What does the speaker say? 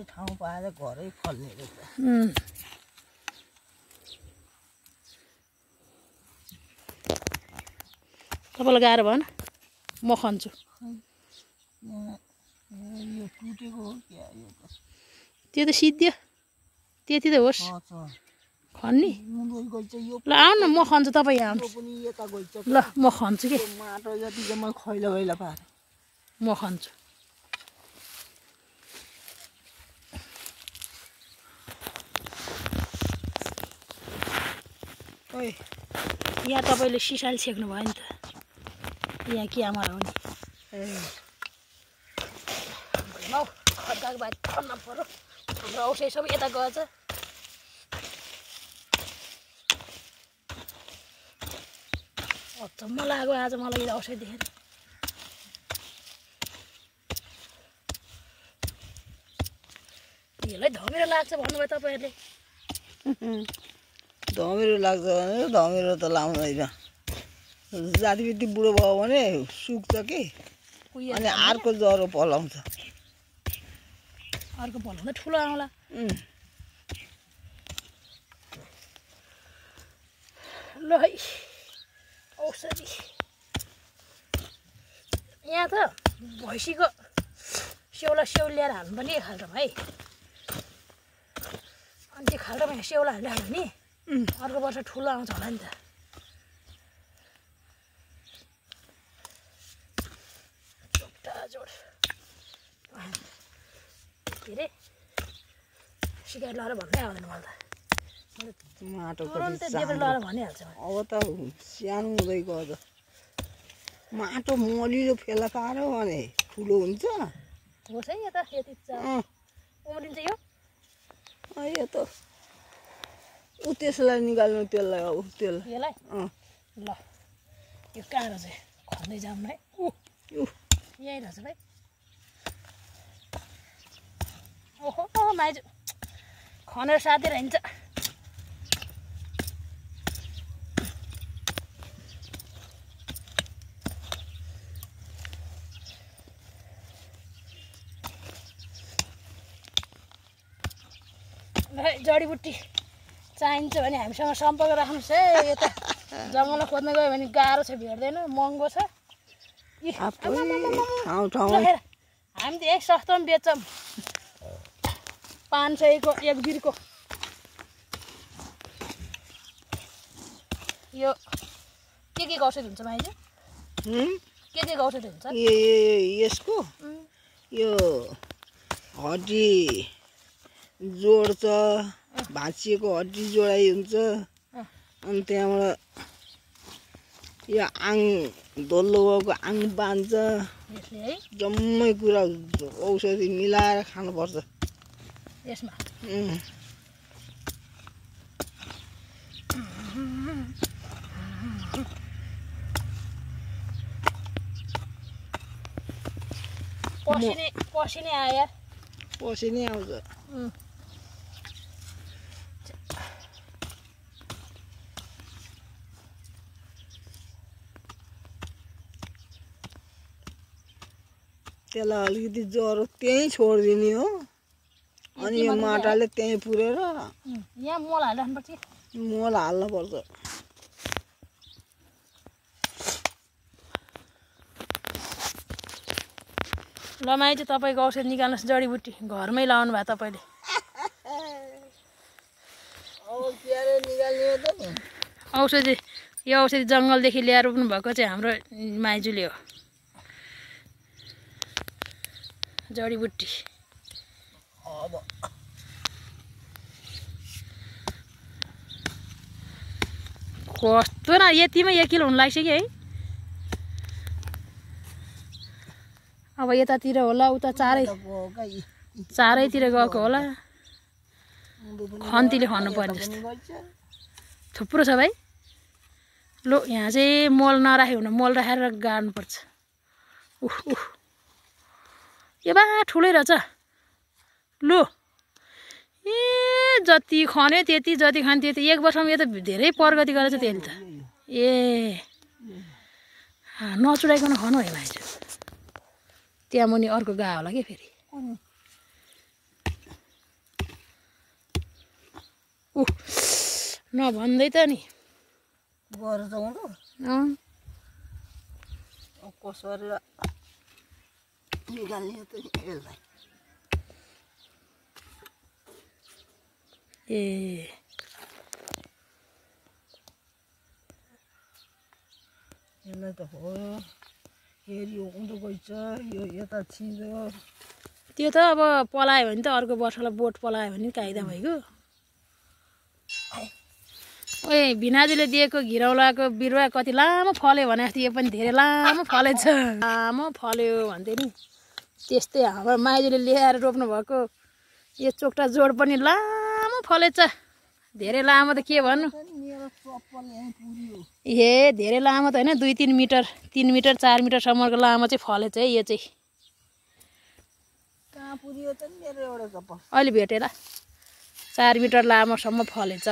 ठाउँ पाएर घरै फल्ने रहेछ। तपाईँलाई गाह्रो भएन? म खन्छु। यो टुटेको हो क्या यो त? त्यो त सिद्धियो, त्यति त होस् खन्ने। ल आउनु न, म खन्छु, तपाईँ यहाँ आउनु। ल म खन्छु कि माटो जति चाहिँ म खैला खैला पारेँ। म खन्छु। ओइ यहाँ तपाईँले सिसाले छेक्नु भयो नि त, यहाँ क्यामरा हो नि। लौ खड्काको बाद खन्न पर्यो, हाम्रो औषधि सबै यता गएछ। अचम्म लाग्यो आज मलाई यो औषधि देखेर। यसलाई धमिरो लाग्छ भन्नुभयो तपाईँहरूले। धमिरो लाग्छ भने धमिरो त लाउँदैन, जातिबित्ती बुढो भयो भने सुक्छ कि, अनि अर्को ज्वरो पलाउँछ। अर्को पलाउँदा ठुलो आउँला। ल है औषधि यहाँ त भैँसीको स्याउला स्याउ ल्याएर हाल्नु पनि खाल्टोमा है। अनि त्यो खाल्टोमा स्याउला हाल्दै हाल्यो भने अर्को वर्ष ठुलो आउँछ होला नि त। जोड्टा जोड के अरे सिकाइ लगाएर भन्दै आउँदैन मलाई त। माटो तुरुन्तै देब्रे लगाएर भनिहाल्छ। अब त सानो हुँदै गयो। माटो मलिलो फेला पार्यो भने ठुलो हुन्छ। होस् है यता यति उम्रिन्छ यो। यो त ऊ त्यसलाई निकाल्नु, त्यसलाई अब त्यसलाई यसलाई ल यो कहाँ रहेछ खन्दै जाऊँ है। यहीँ रहेछ भाइ। ओहो माइजू खनेर साथी रहन्छ। जडीबुट्टी चाहिन्छ भने हामीसँग सम्पर्क राख्नुहोस् है। यता जङ्गलमा खोज्न गयो भने गाह्रो छ, भेट्दैन, महँगो छ। ठाउँ ठाउँ हामी त यही सस्तोमा बेच्छौँ, 500 को एक बिरको। यो के औषधि हुन्छ माइजू? के औषधि हुन्छ? यसको यो हड्डी जोड्छ, भाँचिएको हड्डी जोडाइ हुन्छ। अनि त्यहाँबाट यो आङ धोल्लो भएको आङ बाँध्छ। जम्मै कुरा औषधि मिलाएर खानुपर्छ यसमा। पसिनै आयो यार। पसिनै आउँछ। त्यसलाई अलिकति ज्वरो त्यहीँ छोडिदिने हो, अनि यो माटाले त्यहीँ पुरेर यहाँ मल हालिराख्नुपर्छ। मल हाल्नुपर्छ। ल माइजू तपाईँको औषधि निकाल्नुहोस्, जडीबुट्टी घरमै लाउनु भयो तपाईँले। औषधि यो औषधि जङ्गलदेखि ल्याएर रोप्नु भएको चाहिँ हाम्रो माइजूले हो। जडीबुट्टी कस्तो न यतिमा 1 किलो हुन लाग्छ कि है। अब यतातिर होला, उता चारैतिर गएको होला। खन्तीले खन्नु पर्ने जस्तो थुप्रो छ भाइ। लो यहाँ चाहिँ मल नराखे हुन, मल राखेर गाड्नुपर्छ। यो बा ठुलै रहेछ। लु ए जति खन्यो त्यति, जति खान्यो त्यति। 1 वर्षमा यो त धेरै प्रगति गरेछ त्यसले त। ए नचुडाइकन खानु है माइजू। त्यहाँ मुनि अर्को गा होला कि फेरि। नभन्दै त नि गएर जाउँ र अँ कसरी निकाल्ने त यसलाई ए यसलाई त हो फेरि उँधो गइछ यो यता छिँदो त्यो त अब पलायो भने त अर्को वर्षलाई बोट पलायो भने कायदा भइगयो ओए भिनाजुले दिएको घिरौलाको बिरुवा कति लामो फल्यो भने जस्तो यो पनि धेरै लामो फलेछ लामो फल्यो भन्थे नि त्यस्तै हाम्रो माइजूले ल्याएर रोप्नु भएको यो चोक्टा जोड पनि लामो फलेछ धेरै लामो त के भन्नु ए धेरै लामो त होइन 2-3 मिटर 3 मिटर 4 मिटरसम्मको लामो चाहिँ फलेछ है यो चाहिँ कहाँ पुग्यो त मेरो एउटा चप्पल अहिले भेटेर 4 मिटर लामोसम्म फलेछ